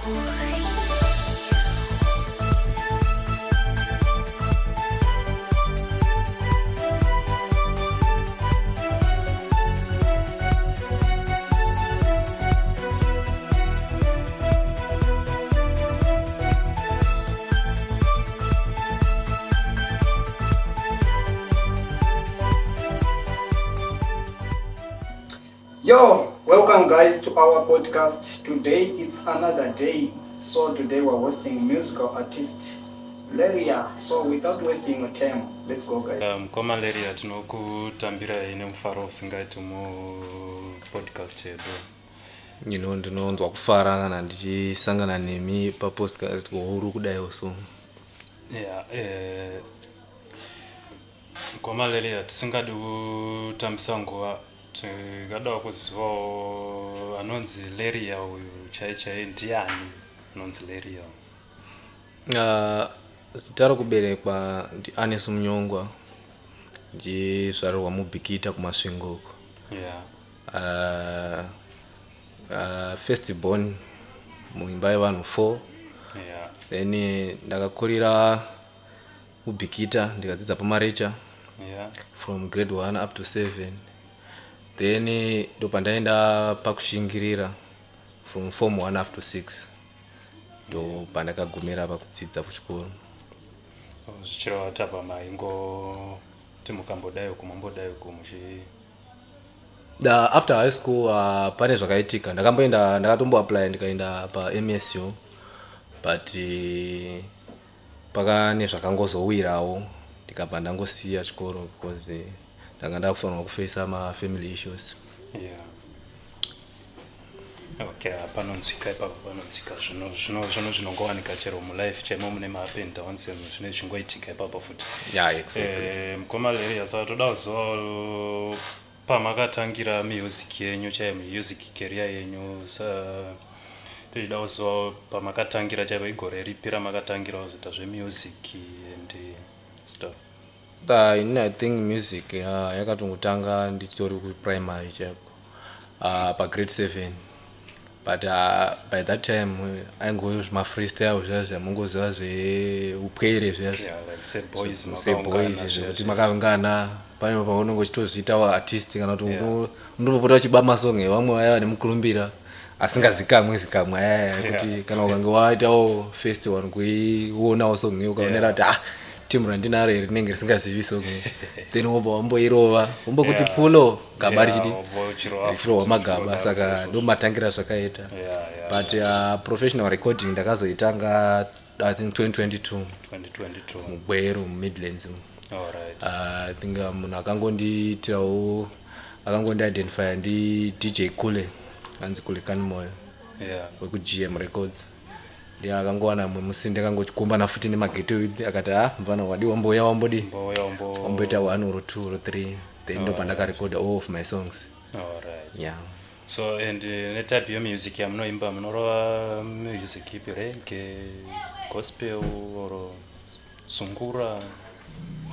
Yo, welcome guys to our podcast. Today it's another day. So today we're hosting musical artist Leria. So without wasting your time, let's go guys. Mukoma Leria, tinokutambirai nemufaro usingaiti mupodcast yedu. Ndinonzwa kufara kana ndichisangana nemi papodcast huru kudaiwo so. Yeah, mukoma Leria, tisingadi kutambisa nguva, tingadawo kuzivawo anonzi Leria uyu chai chai ndiani anonzi Leria? Zita rokuberekwa ndiAnes Munyongwa, ndichizvarirwa muBikita kuMasvingo uko. First born muimba yevanhu 4. Then ndakakurira muBikita, ndikadzidza pamarecha from grade 1 up to 7. Then ndopandaenda pakushingirira from form 1 up to 6, ndo pandakagumira pakudzidza kuchikoro. Zvichireva kuti apa maingoti mukambodai uku, mambodai uku muchi After high school pane zvakaitika, ndakamboenda, ndakatomboapply, ndikaenda paMSU, but pakane zvakangozowirawo, ndikabva ndangosiya chikoro because ndanga ndakufanirwa kufacer mafamily issues. Yeah, okay, panonzwika ipapo, panonzwika. Zvino zvinongowanika chero mulife chaimo, mune maup and downs, zvine zvichingoitika ipapo futi. Yeah, exactly. Mukoma Leria, saka toda kuzivawo pamakatangira music yenyu chaiyo, music career yenyu. Sa tochida kuzivawo pamakatangira chaipo, igore ripi ramakatangira kuzoita zvemusic and stuff? Inini I think music yakatongotanga ndichitori kuprimary chaiko, pagrade 7, but by that time aingove zvimafreestyle zviya zvamungoziva zveupwere zviya. Yeah, like seboys. Seboys, zvekuti makaungana, pane paunenge uchitozviitawo artist kana kuti unotopota uchiba masong evamwe vaya vane mukurumbira asingazikamwe zikamwe ayaya, ekuti kana ukange waitawo first one kuionawo song iyo, ukaonera kuti ah, timu randinaro iri rinenge risingazivi song iyo, then wobva wamboirova, wombokuti pfulo gaba richidi richirohwa magaba. Saka ndo matangira zvakaita, but professional recording ndakazoitanga I think 2022. 2022. MuGweru, muMidlands. Alright. I think munhu akangondiitirawo, akangondiidentifya ndi DJ Kule, anzi Kule Kanimoyo wekuGM Records. Ndiye akangowana mumwe musi ndakangochikumbana futi nemaghetto youth, akati, "Ah, mfana, wadi wambouya wambodi Mbouya wambo wamboita one or two or three." Then ndo pandakarecorda all of my songs. Yeah. So and netype yemusic yamunoimba, munorova music ipi? Reggae, gospel or sungura?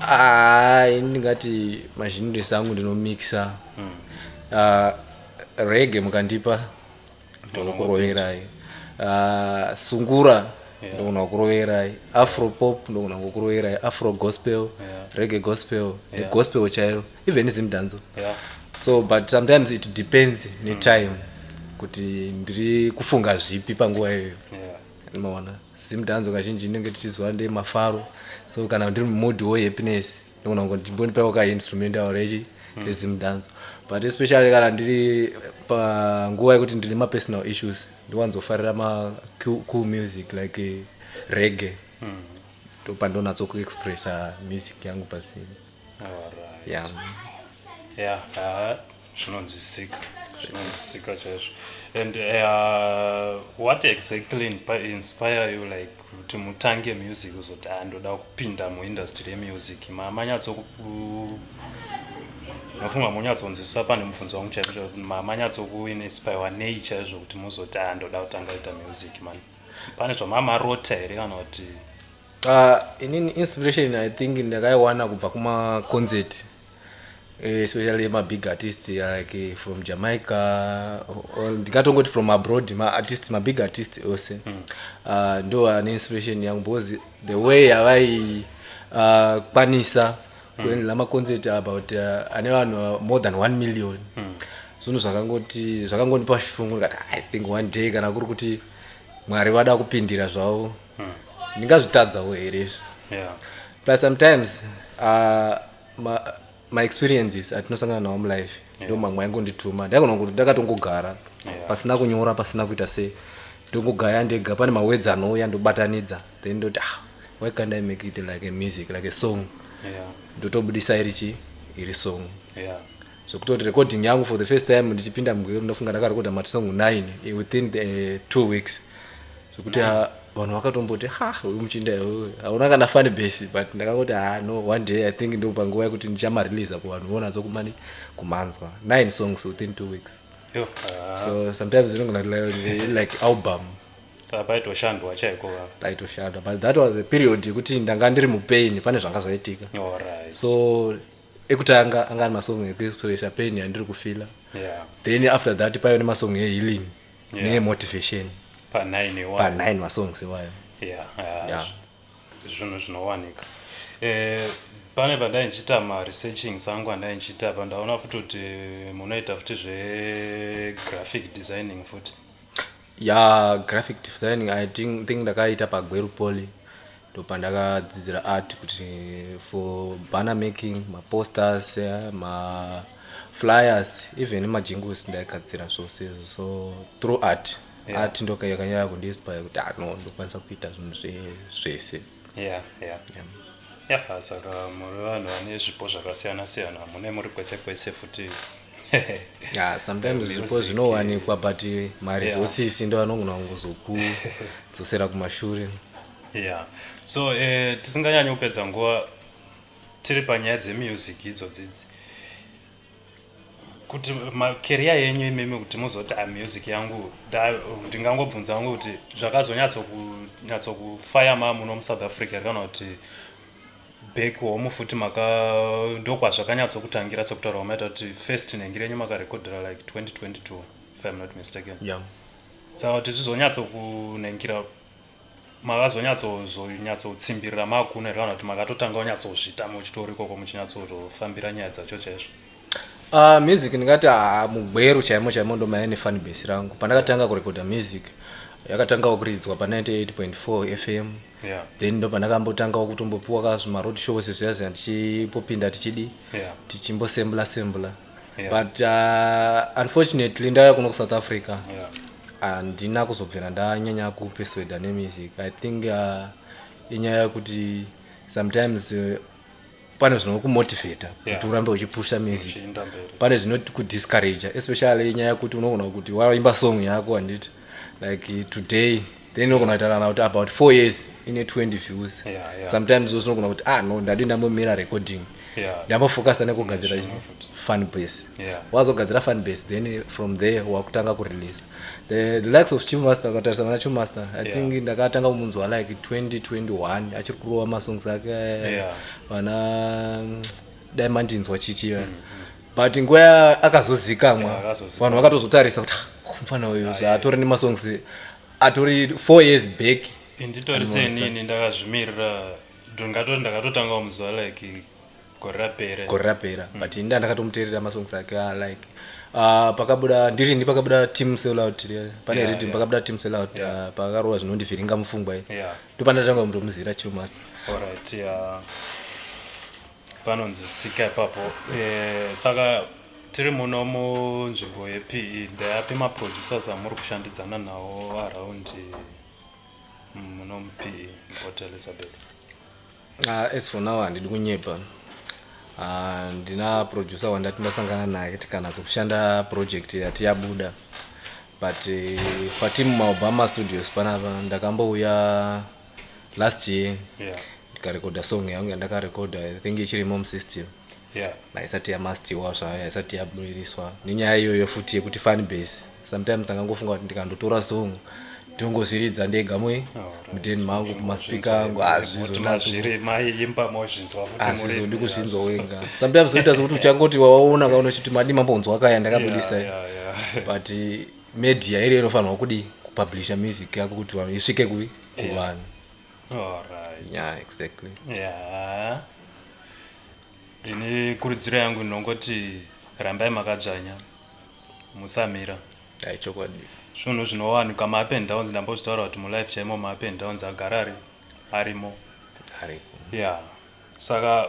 Ah, ini ndingati magenres angu ndinomixa. Reggae mukandipa ndokuroverai, sungura ndogona kukuroverai, afro pop ndogona kukuroverai, afro gospel, reggae gospel, negospel chairo, even zimdancehall. So but sometimes it depends netime kuti ndiri kufunga zvipi panguva iyoyo. Maona, zimdancehall kazhinji inenge tichiziva ndemafaro, so kana ndiri mumood wehappiness ndogona kungoti ndimbondipawo kainstrumental rechi rezimdancehall. But especially kana ndiri panguva yekuti ndine mapersonal issues, ndiwanzofarira ma cool music like reggae. Ndopandonatso kuexpressa music yangu pazvinhu. Yeah. Yeah, zvinonzwisika, zvinonzwisika chaizvo. And what exactly inspire you, like kuti mutange music, uzoti, "Ah, ndoda kupinda muindustry yemusic"? Mamanyatso nofunga munyatsonzwisisa pane mubvunzo wangu chaizvo chaizvo, mamanyatsokuinspirewa nei chaizvo kuti muzoti, "Ah, ndoda kutanga kuita music"? Man, pane zvamamarota here kana kuti? Inini inspiration I think ndakaiwana kubva kumaconcert. Especially mabig artist like from Jamaica or ndingatongoti from abroad, maartist, mabig artist ose ndo ane inspiration yangu, because the way yavai kwanisa kuendela maconcert about ane vanhu more than 1 million, zvinhu zvakangoti zvakangondipa shungu. Ndikati, "I think one day, kana kuri kuti Mwari vada kupindira zvavo, ndingazvitadzawo here izvi?" Plus sometimes ma experiences atinosangana nawo mulife ndo mamwe aingondituma. Ndaigona kuti ndakatongogara pasina kunyora, pasina kuita sei, ndongogaya ndega, pane mawords anouya, ndobatanidza, then ndoti, "Ah, why can't I make it like a music, like a song?" Ndotobudisa iri chi iri song, zvekutoti recording yangu for the first time ndichipinda mugweru, ndofunga ndakarekodha masong 9 within the 2 weeks, zvekuti vanhu vakatomboti, "Ha, uyu muchinda iwewe hauna kana fan base." But ndakangoti, "Ha, no, one day I think ndo panguva yekuti ndichamareleasa kuvanhu vonadzo kumani kumanzwa." Nine songs within 2 weeks. Yo. So sometimes inogona like album. Saka paitoshandwa chaiko? Paitoshandwa, but that was a period yekuti ndanga ndiri mupain, pane zvanga zvaitika. So ekutanga anga ari masong ekuexpressa pain yandiri kufeela. Then after that paive nemasong ehealing neemotivation. Pa9 iwayo. Pa9 masongs iwayo. Zvinhu zvinowanika. Pane pandai ndichiita maresearching sangu andai ndichiita pa, ndaona futi kuti munoita futi zvegraphic designing futi. Ya, graphic designing I think ndakaita paGweru Poly, ndopandakadzidzira art, kuti for banner making, maposters, maflyers, even majingles ndaigadzira zvose izvo. So through art, art ndo yakanyanya kundiinspire kuti, ah, no, ndokwanisa kuita zvinhu zvese. Yeah, saka muri vanhu vane zvipo zvakasiyana siyana, mune muri kwese kwese futi. Yeah, sometimes zvipo Music. zvinowanikwa, but maresources ndo anogona kungozokudzosera kumashure. Yeah, so tisinganyanyi kupedza nguva, tiri panyaya dzemusic idzodzidzi, kuti macareer yenyu imimi, kuti muzoti, "Ah, music yangu," ndingangobvunza hangu kuti zvakazonyatsokufaya ma muno muSouth Africa, kana kuti back home futi maka ndokwazvakanyatsokutangira, sekutaura kwamaita kuti first nhengi renyu makarekodhera like 2022, if I'm not mistaken? Yeah. Saka kuti zvizonyatsokunhengira, makazonyatsotsimbirira makuno here, kana kuti makatotanga kunyatsozviita muchitori ikoko, muchinyatsotofambira nyaya dzacho chaizvo? Music ndingati, ha, mugweru chaimo chaimo ndo maive nefan base rangu. Pandakatanga kurekodha music, yakatangawo kuridzwa pa98.4 FM. Then ndo pandakambotangawo kutombopiwa kazvimaroad shows zviya zviya, tichimbopinda, tichidi tichimbosembula sembula. But unfortunately ndauya kuno kuSouth Africa, handina kuzobvira ndanyanya kupesweda nemusic. I think inyaya yekuti sometimes pane zvinokumotivhata kuti urambe uchipusha music, Uchienda mberi. pane zvinokudiscourage, especially inyaya yekuti unogona kuti waimba song yako, handiti, like today, then unogona kuita kana kuti about 4 years ine 20 views. Sometimes unogona kuti, "Ah, no, ndadi ndambomira recording, ndambofocusa nekugadzira Zvimwe futi. fan base." Wazogadzira fan base, then from there wakutanga kurelease the likes of Chief Master. Ukatarisa vana Chief Master, I think ndakatanga kumunzwa like 2021, achiri kurova masongs ake, vana dai mandinzwa chichiva, but nguva akazozikamwa, Yeah, akazozikamwa. vanhu vakatozotarisa kuti, "Ah, mufana uyu zaatori nemasongs atori 4 years back." Inditori senini ndakazvimirira, ndingatoti ndakatotanga muzuva like gore rapera. Gore rapera, but inda ndakatomuteerera masongs ake, like pakabuda ndirini, pakabuda Team Sellout, pane rhythm, pakabuda Team Sellout, pakarova zvinondivhiringa mupfungwa iyi, ndopandatanga kumtomuzira Chief Master. Alright, yeah, panonzwisika ipapo. Saka tiri muno munzvimbo yePE, ndeapi maproducers amuri kushandidzana nawo around muno muPE, Port Elizabeth? As for now, handidi kunyepa, ndina producer wandati ndasangana naye tikanatsokushanda project yati yabuda, but pateam maObama Studios panapa ndakambouya last year, ndikarekodha song yangu yandakarekodha. I think ichirimo musystem, haisati yamastiwa zvayo, haisati yaburiswa, nenyaya iyoyo futi yekuti fan base. Sometimes ndangangofunga kuti ndikandotora song Ndongozviridza ndega mui mudheni mangu kumaspika angu. Hazvizonazviri maiimba mozvinzwa futi. Hazvizodi kuzvinzwa wega. Sometimes unoita sekuti uchangoti waona kaona uchiti madi mambonzwa kaya ndakabudisa, but media iri inofanirwa kudi kupublisha music yako kuti vanhu isvike kui kuvanhu. Yeah, exactly. Yeah, ini kurudziro yangu ndinongoti rambai makadzvanya, musamira. Ai, chokwadi. Zvinhu zvinowanika, ma-up and downs. Ndambozvitaura kuti mulife chaimo ma-up and downs agara ari arimo. Ariko. Yeah, saka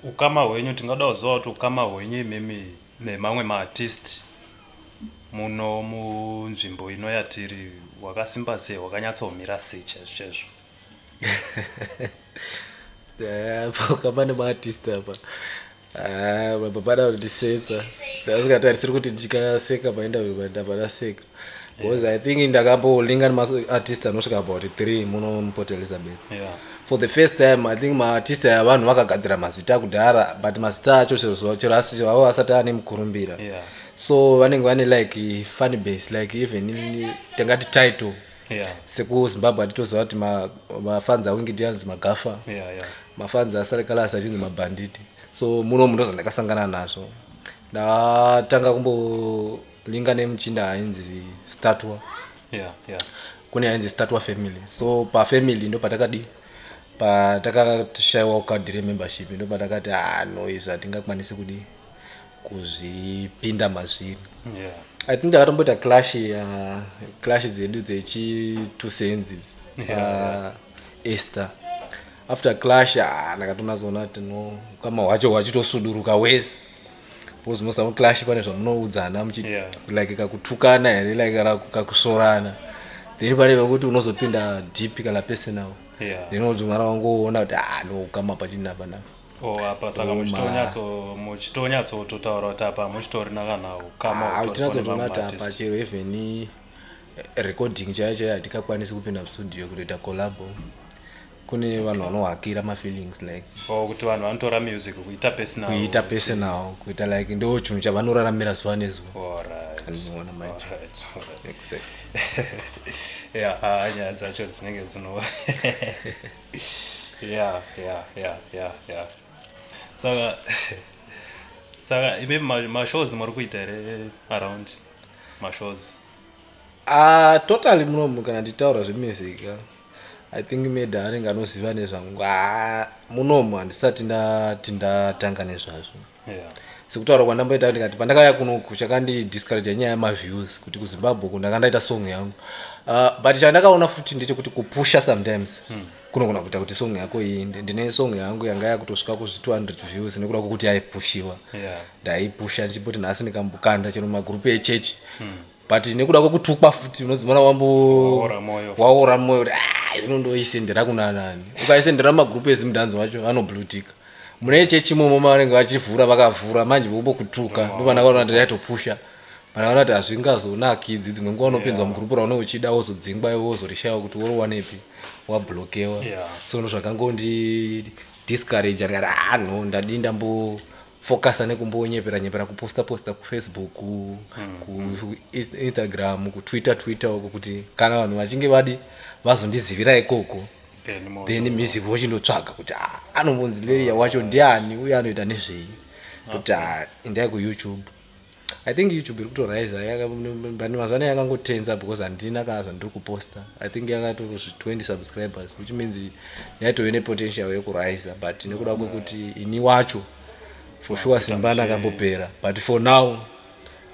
ukama hwenyu, tingada kuziva kuti ukama hwenyu imimi nemamwe maartist muno munzvimbo ino yatiri hwakasimba sei, hwakanyatsomira sei chaizvo chaizvo? Ukama nemaartist apa, ah, baba pada kundisetsa. Ndasingatarisiri kuti ndichikaseka painterview, but ndabva ndaseka because I think ndakambolinga nemaartist anosvika about three muno muPort Elizabeth. For the first time, I think maartist aya vanhu vakagadzira mazita kudhara, but mazita acho chero avo asati ane mukurumbira. So vanenge vane like fan base, like even tingati title. SekuZimbabwe hatitoziva kuti mafans aWinky D anzi magafa, mafans aSeh Calaz achinzi mabhanditi. So muno ndo zvandakasangana nazvo. Ndatanga kumbolinga nemuchinda ainzi Statua. Kune ainzi Statua family. So pafamily ndo patakadi patakashayiwa kadhi remembership, ndo patakati, ah no, izvi hatingakwanisi kudi kuzvipinda mazviri. I think takatomboita clash, clash dzedu dzechi two cents. Esther, after clash, ah, ndakatonazoona kuti no, ukama hwacho hwachitosuduruka wese because musa muclash pane zvamunoudzana like kakutukana here, like kana kakusvorana, then pane pekuti unozopinda deep kana personal. Then unoti mwana wangoona kuti, ah no, ukama pachina panapa. Oh, apa saka muchitonyatsototaura kuti apa muchitorina kana ukama Ah, hutoripo tinatsotoona nemamwe kuti apa artist. chero even recording chaiyo chaiyo hatikakwanisi kupinda mustudio kutoita collabo. Kune vanhu vanohakira mafeelings like Oh, kuti vanhu vanotora music kuita personal. Kuita personal, kuita like ndo chinhu chavanoraramira zuva nezuva. Andinoona manje. Alright. Exactly. Yeah, ah, nyaya dzacho dzinenge dzino yeah. Saka imi mashows muri kuita here around mashows? Ah, totally. Munomu kana nditaura zvemusic, ah, I think meda anenge anoziva nezvangu. Ah, munomu handisati ndati ndatanga nezvazvo. Sekutaura kwandamboita, ndikati pandakauya kunoku chakandidiscourage nyaya yemaviews, kuti kuZimbabwe uku ndakandaita song yangu, but chandakaona futi ndechekuti kupusha sometimes kunogona kuita kuti song yako iinde. Ndine song yangu yanga yakutosvika kuzvi 200 views nekuda kwokuti yaipushiwa. Ndaipusha ndichimboti nhasi ndikambokanda chero magurupu echechi, but nekuda kwekutukwa futi unodzimana wambo Waora moyo futi. Waora moyo kuti, "Ah, inondoisendera kuna nani?" Ukaisendera magurupu eZimdancehall wacho vanoblutika. Mune chechi imomo vanenge vachivhura, vakavhura manje vombokutuka. Ndopandakaona kuti ndaitopusha, pandakaona kuti hazvingazonakidzi. Dzimwe nguva unopinzwa mugurupu raunenge uchida, wozodzingwa iwe, wozorishayiwa kuti worowanepi, wablokewa. So ndo zvakangondi discourage. Ndikati, ah no, ndadii ndambofokasa nekumbonyepera nyepera kuposta posta kuFacebook, kuInstagram, kuTwitter Twitter uko, kuti kana vanhu vachinge vadi vazondizivira ikoko, Then then music vochindotsvaga kuti, ah, anombonzi Leria wacho ndiani uye anoita nezvei, kuti, ah, endai kuYouTube. I think YouTube iri kutoraisa, but mazuva ano yakangotenza because handina kana zvandiri kuposta. I think yakatori 20 subscribers, which means yaitove nepotential yekuraisa, but nekuda kwekuti ini wacho for sure simba ndakambopera. But for now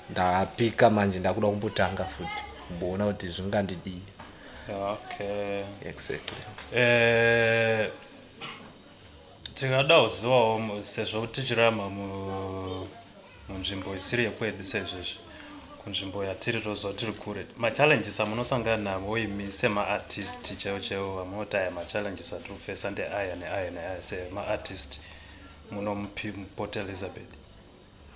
ndapika manje, ndakuda kumbotanga futi kumboona kuti zvingandidii. Exactly. Tingada kuzivawo sezvo tichirarama munzvimbo isiri yekwedu saizvezvi, kunzvimbo yatiri toziva tiri kure, machallenges amunosangana navo imi semaartist chaivo chaivo, amunoti aya machallenges atiri kufesa ndeaya neaya neaya semaartist muno muPort Elizabeth,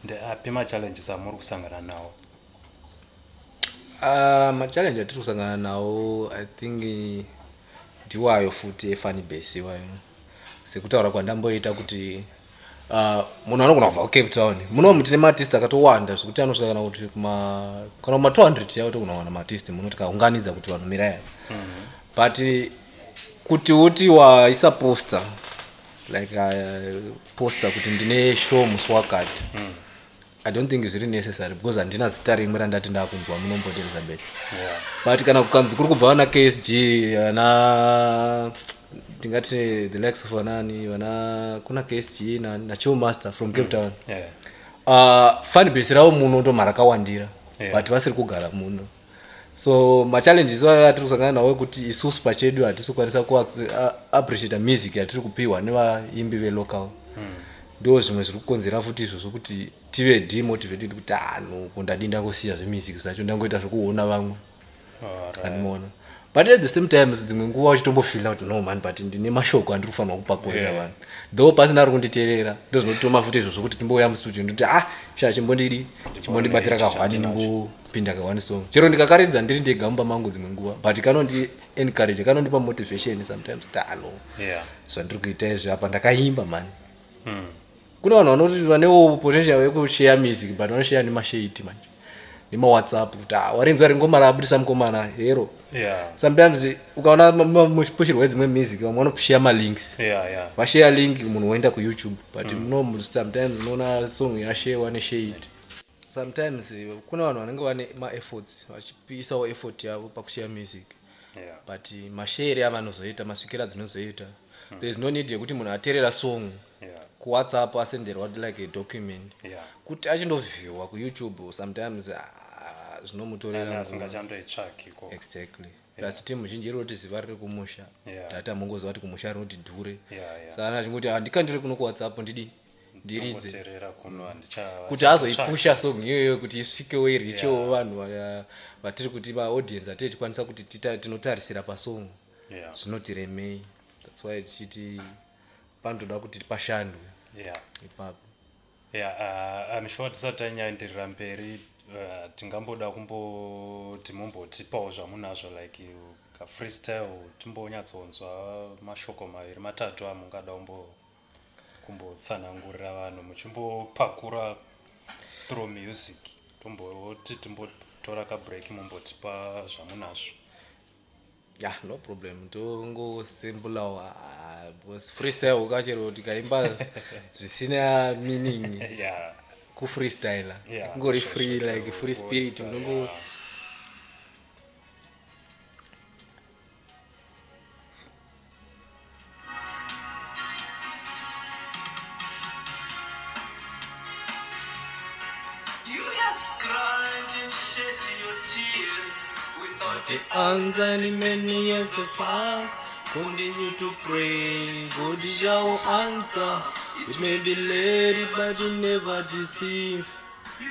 ndeapi machallenges amuri kusangana nawo? Machallenge atiri kusangana nawo, I think ndiwayo futi efan base iwayo, sekutaura kwandamboita kuti Munhu anogona kubva kuCape Town. Munomu tine maartist akatowanda zvekuti anosvika kana kuti kana kuma 200 yavo togona kuwana maartist muno tikaunganidza kuti vanhu mirai apa. But kuti uti waisa poster, like poster kuti ndine show musi wakati, I don't think zviri necessary because handina zita rimwe randati ndakunzwa munoMport Elizabeth. But kana kukanzi kuri kubva vana KSG, vana, tingati the likes of vanani, vana kuna KSG naChill Master from Cape Town, fan base ravo muno ndo marakawandira, but vasiri kugara muno. So machallenges ayo atiri kusangana nawo ekuti isusu pachedu hatisi kukwanisa kuappreciata music yatiri kupiwa nevaimbi velocal. Ndo zvimwe zviri kukonzera futi izvozvo kuti tive demotivated kuti, ah no, ko ndadi ndangosiya zvemusic zvacho, ndangoita zvekuona vamwe. Andimoona, but at the same time dzimwe nguva uchitombofeela kuti no man, but ndine mashoko andiri kufanirwa kupakurira vanhu, though pasina ari kunditeerera. Ndo zvinotoma futi izvozvo kuti timbouya mustudio, ndoti, ah sha, chimbondidi, chimbondibatira kahwani, ndimbopinda kahwani song, chero ndikakaridza ndiri ndega mumba mangu dzimwe nguva, but kanondi encourage, kanondipa motivation sometimes kuti, ah no, zvandiri kuita izvi apa ndakaimba mani. Kune vanhu vanoti vanewo potential yekushare music, but vanoshare nemashade manje, nemaWhatsApp, kuti, ah, warinzwa ringoma raabudisa mukomana hero. Sometimes ukaona muchipushirwa dzimwe music, vamwe vanoshare malinks, vashare link, munhu woenda kuYouTube, but muno sometimes unoona song yasharewa neshade. Sometimes kuna vanhu vanenge vane maefforts, vachipisawo effort yavo pakushare music, but mashere avanozoita, masvikiro adzinozoita, there is no need yekuti munhu ateerera song kuWhatsApp, asenderwa like a document, kuti achindoviewa kuYouTube. Sometimes, ah, zvinomutorera Ane nguva. Asingachandoitsvaki ko. Exactly. Plus timu zhinji rinoti ziva riri kumusha, data mungoziva kuti kumusha rinoti dhure. Saka achingoti handikandiri kuno kuWhatsApp, ndidi ndiridze. Ndangoteerera kuno, Kuti azoipusha song iyoyo kuti isvikewo, irichewo vanhu vatiri kuti vaaudience atee tikwanisa kuti tinotarisira pasong, zvinotiremei. That's why tichiti panotoda kuti pashandwe ipapo. Yeah, I'm sure tisati tanyaenderera mberi, tingamboda kumboti mumbotipawo zvamunazvo, like kafreestyle, timbonyatsonzwa mashoko maviri matatu amungada kumbotsanangurira vanhu muchimbopakura through music. Tomboti timbotora kabreak, mumbotipa zvamunazvo. Yeah, no problem. Tongosimbulawo, because freestyle ukachero tikaimba zvisina meaning, kufreestyla kungori free, like free spirit, unongo You have cried and shed your tears without The answer in many years have passed. Continue to pray, God shall answer. It may be late, but He never deceive.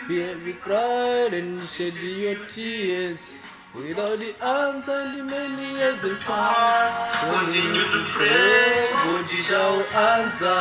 We have cried and shed your tears without the answer in many years have passed. Continue to pray, God shall answer.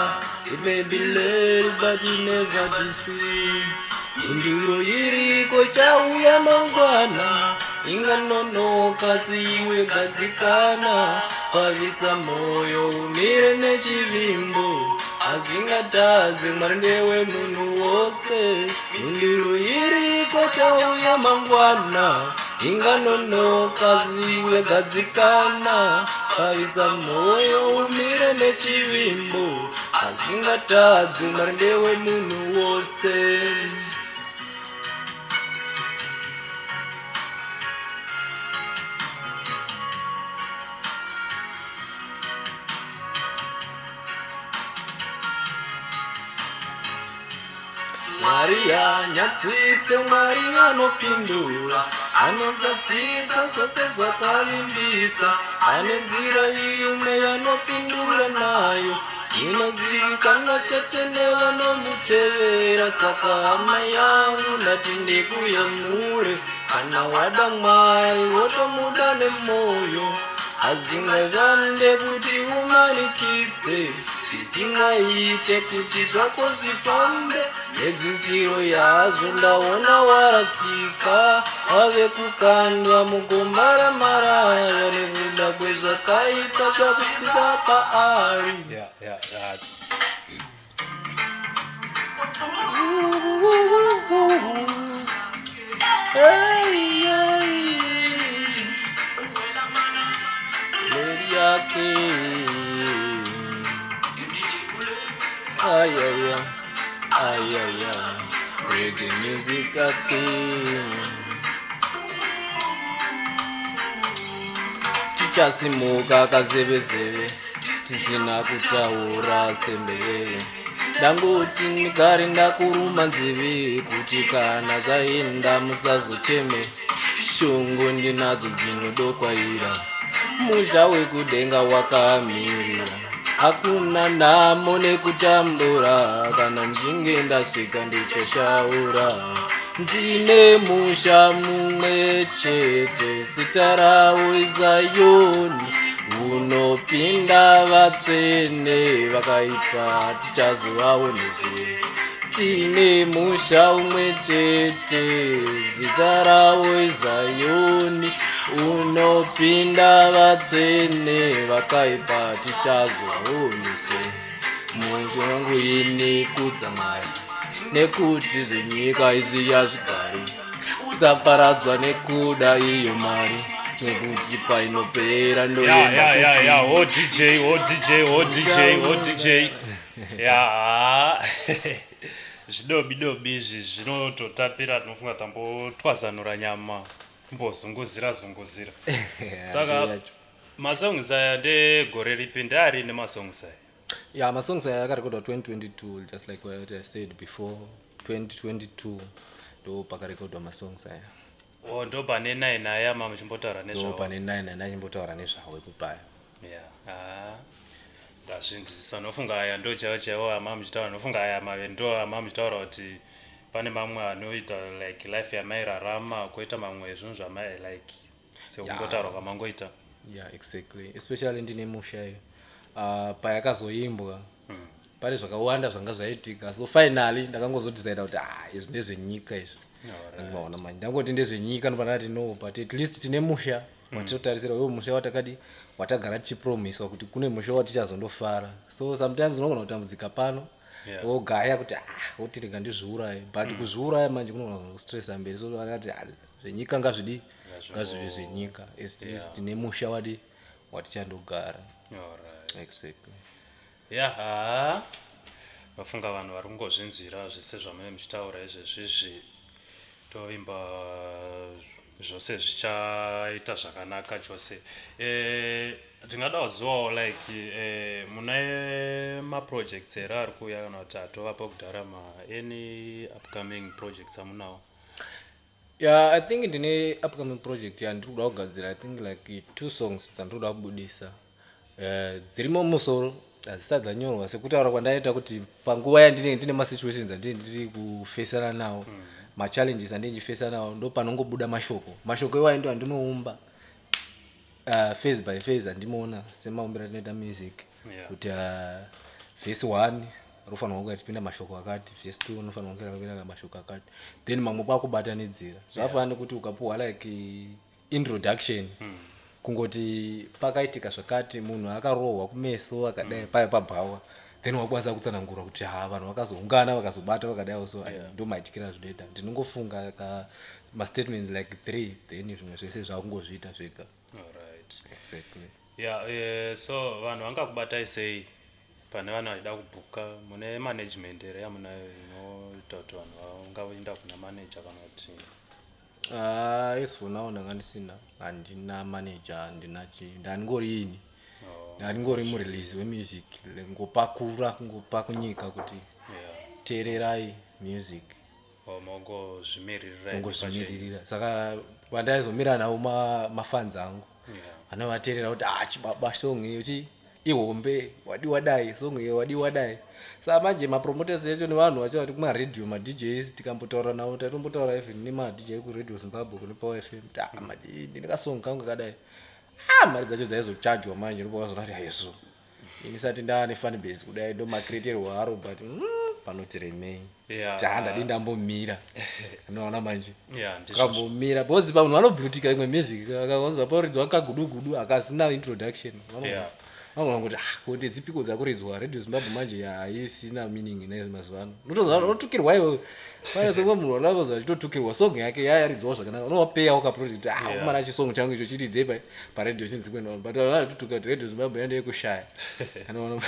It may be late, but He never deceive. Mhinduro iriko, chauya mangwana, inganonoka siwe gadzikana, pavisa moyo umire nechivimbo, hazvingatadze, Mwari ndewe munhu wose. Mhinduro iriko, chauya mangwana, inganonoka siwe gadzikana, pavisa moyo umire nechivimbo, hazvingatadze, Mwari ndewe munhu wose. Mwari hanyadzise, Mwari vanopindura, anozadzisa zvose zvakavimbisa. Ane nzira imwe yanopindura nayo, inozivikanwa chete nevanomutevera. Saka hama yangu, ndati ndikuyamure, kana wada Mwari wotomuda nemwoyo, hazvingashande kuti umanikidze zvisingaite kuti zvako zvifambe. Mhedzisiro yazvo ndaona warasika, wave kukandwa mugomba ramarara nekuda kwezvakaipa zvakuisira paari. Yeah. Hey, hey. Lady yake. Ay, ay, ay. Ay, ay, ay. Reggae music again. Tichasimuka kazevezeve tisina kutaura sembeveve. Ndangoti ndigare ndakuruma nzeve kuti kana zvaenda musazocheme. Shungu ndinadzo dzinodokwaira, musha wekudenga wakamirira. Hakuna nhamo nekutambura, kana ndinge ndasvika ndichashaura. Ndine musha mumwe chete, zita rawo iZayoni, unopinda vatsvene, vakaipa tichazovaoneswe. Tine musha umwe chete, zita rawo iZayoni, unopinda vatsvene, vakaipa tichazovaoneswe. Musha wangu ini kudza Mwari, nekuti zvenyika izvi hazvigari. Usaparadzwa nekuda iyo mari, nekuti painopera Ya. ndoenda. Ya, ho DJ, ho DJ, ho DJ, ho DJ. Ya, zvidobi dobi izvi zvinototapira. Tinofunga tambotwazanura nyama, timbozunguzira zunguzira. Saka masongs aya ndegore ripi, ndeari nemasongs aya? Yeah, masongs aya akarekodwa 2022, just like what I said before, 2022 ndo pakarekodwa masongs aya. O, ndo pane 9 aya mamuchimbotaura Ndo nezvawo? pane 9 andachimbotaura nezvawo ekupaya. Ya, ha, ndazvinzwisisa. Nofunga aya ndo chaiwo chaiwo ama muchitaura. Nofunga aya mave ndo ama muchitaura kuti pane mamwe anoita like life yamairarama, kwoita mamwe zvinhu zvamai like sekungotaura kwamangoita. Yeah, exactly, especially Ndine Musha iyo. Payakazoimbwa pane zvakawanda zvanga zvaitika, so finally ndakangozodecida kuti, ah, izvi ndezvenyika izvi. Andimaona manje, ndangoti ndezvenyika, ndopandati no, but at least tine musha watinotarisira, uyo musha watakadi watagara tichipromiswa kuti kune musha watichazondofara. So sometimes unogona kutambudzika pano, wogaya kuti, ah, woti rega ndizviuraye, but kuzviuraya manje kunogona kustressa mberi. So akati, ah, zvenyika ngazvidi ngazvive zvenyika, at least tine musha wadi watichandogara. Exactly. Ya, ha, vafunga vanhu vari kungozvinzwira zvese zvamunenge muchitaura izvezvizvi. Tovimba zvose zvichaita zvakanaka chose. Ndingada kuzivawo like mune maprojects here ari kuuya, kana kuti atovapo kudhara, ma any upcoming projects amunawo? Yeah, I think ndine upcoming project yandiri kuda kugadzira. I think like two songs dzandiri kuda kubudisa. Dzirimo mumusoro, hadzisati dzanyorwa, sekutaura kwandaita kuti panguva yandinenge ndine masituations andinenge ndiri kufesana nawo, machallenges andinenge ndichifesana nawo, ndo panongobuda mashoko. Mashoko iwayo ndo andinoumba phase by phase, andimoona semaumbiro atinoita music, kuti verse 1 rofanirwa kunge richipinda mashoko akati, verse 2 unofanirwa kunge rakapinda mashoko akati, then mamwe kwakubatanidzira. Zvafanana nekuti ukapuhwa like introduction, kungoti pakaitika zvakati, munhu akarohwa kumeso akadai, paya pabhawa, then wakwanisa kutsanangura kuti, ha, vanhu vakazoungana, vakazobata, vakadaiwo. So ndo maitikiro azvinoita. Ndinongofunga ka mastatements like three, then zvimwe zvese zvakungozviita zvega. Exactly. Yeah, so vanhu vangakubatai sei pane vanhu vachida kubhuka? Mune management here yamunayo inoita kuti vanhu vangaenda kuna manager, kana kuti? As for now ndanga ndisina, handina manager, handina chi, ndandingori ini. Ndandingori murelease wemusic, ngopakura, kungopa kunyika kuti teererai music. Oh, mongozvimiririra. Ngozvimiririra. Saka vandaizomira navo mafans angu anovateerera kuti, ah, chibaba, song iyo chi ihombe, wadiwa dai song iyo, wadiwa dai. Saka manje mapromoters echo nevanhu vacho vari kumaredhiyo, maDJs, tikambotaura navo, taitombotaura even nemaDJ kuRadio Zimbabwe, kune Power FM, kuti, ah, ndine kasong kangu kakadai. Ah, mari dzacho dzaizochajwa manje, ndopakazoona kuti haizvo, inisati ndaane fan base kudai, ndo macreaterwo aro, but panoti remei. Kuti ha, ndadi ndambomira, unoona manje. Yeah, ndizvozvo. Kambomira because vanhu vanobhutika imwe music, akawanza paridzwa kagudugudu akasina introduction. Yeah. Vamwe vangoti ah, kuti dzipiko dzakuridzwa Radio Zimbabwe manje haisina meaning ne mazuva ano. Unotozwa unotukirwa iwe. Pane song munhu walaboza achitotukirwa song yake yayaridzwawo zvakanaka. Unowapeyawo ka project ah kumana chisong changu icho chiridzei pa pa radio chinzi kwenda vanhu. But vanhu vanotutuka kuti Radio Zimbabwe yande yekushaya. Anoona.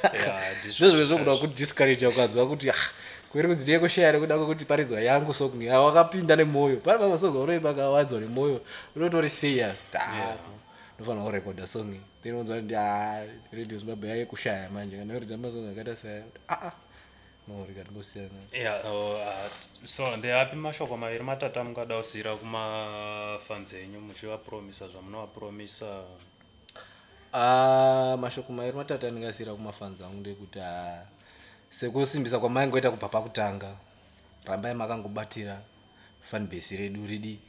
Yeah, ndizvo Zvezvo zvokuda ku discourage ukanzwa kuti ah kweri kunzi ndeyekushaya nekuda kwekuti paridzwa yangu song ya wakapinda nemwoyo. Pane pamwe song unoimba akawadzwa nemwoyo unotori serious. Ah, ndofanira kurekodha song iyi. Then unonzwa kuti ah, Radio Zimbabwe yayekushaya manje kana yoridza masong akaita saya ah ah no rega timbosiyana. Yeah, oh, so ndeapi mashoko maviri matatu amungada kusiyira kumafans enyu muchivapromisa zvamunovapromisa? Ah, mashoko maviri matatu andingasiyira kumafans angu ndekuti ah, sekusimbisa kwamaingoita kubva pakutanga, rambai makangobatira fanbase redu ridi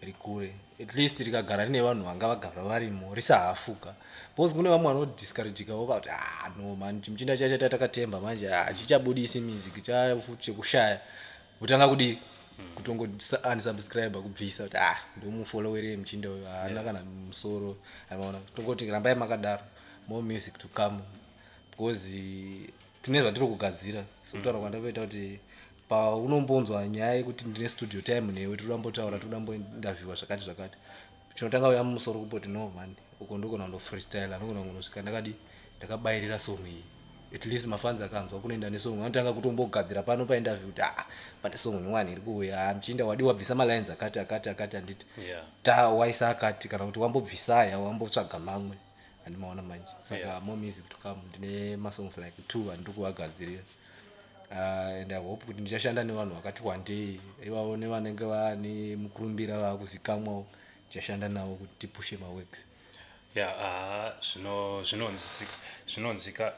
rikure, at least rikagara rine vanhu vanga vagara varimo risahafuka, because kune vamwe vanodiscourageka voka kuti ah no man, chimuchinda chacho takatemba manje ah, chichabudisi music chekushaya, kutanga kudii kutongo unsubscribe kubvisa kuti ah ndomufollowerei muchinda uyu haana kana musoro. Amaona tongoti rambai makadaro, more music to come, because tine zvatiri kugadzira. Sokutaura kwandatoita kuti paunombonzwa nyaya yekuti ndine studio time newe, tiri dambotaura, tiri dambointerviewa zvakati zvakati, chinotanga uya mumusoro kumboti no man, uko ndogona kundo freestyle, ndogona kunosvika ndakadi ndakabayirira song iyi, at least mafans akanzwa kunoenda nesong vanotanga kutombogadzira pano painterview kuti ah, pane song nyowani iri kuuya, ah, muchinda wadi wabvisa malines akati akati akati, handiti? Ta waisa akati kana kuti wambobvisaya wambotsvaga mamwe, handimaona manje. Saka more music to come. Ndine masongs like two andiri kuvagadzirira, and I hope kuti ndichashanda nevanhu vakati wandei ivavo nevanenge vane mukurumbira vakuzikamwawo, ndichashanda navo kuti tipushe maworks. Ya, aha, zvinonzwisika, zvinonzwika.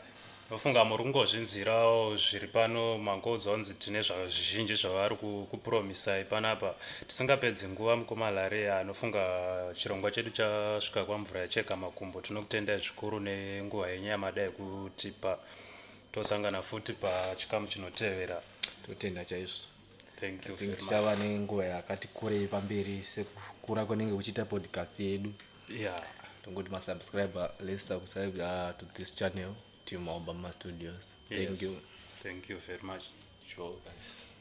Ndofunga muri kungozvinzwirawo zviri pano, mangoudzwa kunzi tine zvizhinji zvavari kupromisai panapa. Tisingapedzi nguva, mukoma Larea, anofunga chirongwa chedu chasvika kwamvura yacheka makumbo. Tinokutendai zvikuru nenguva yenyu yamada yekutipa. Tosangana futi pachikamu chinotevera. Totenda chaizvo. Thank you I think very much. Tichava nenguva yakati kurei pamberi sekukura kwenenge kuchiita podcast yedu. Tongoti masubscriber, let's subscribe to this channel, Team Obama Studios. Thank you. Thank you very much. Sure guys.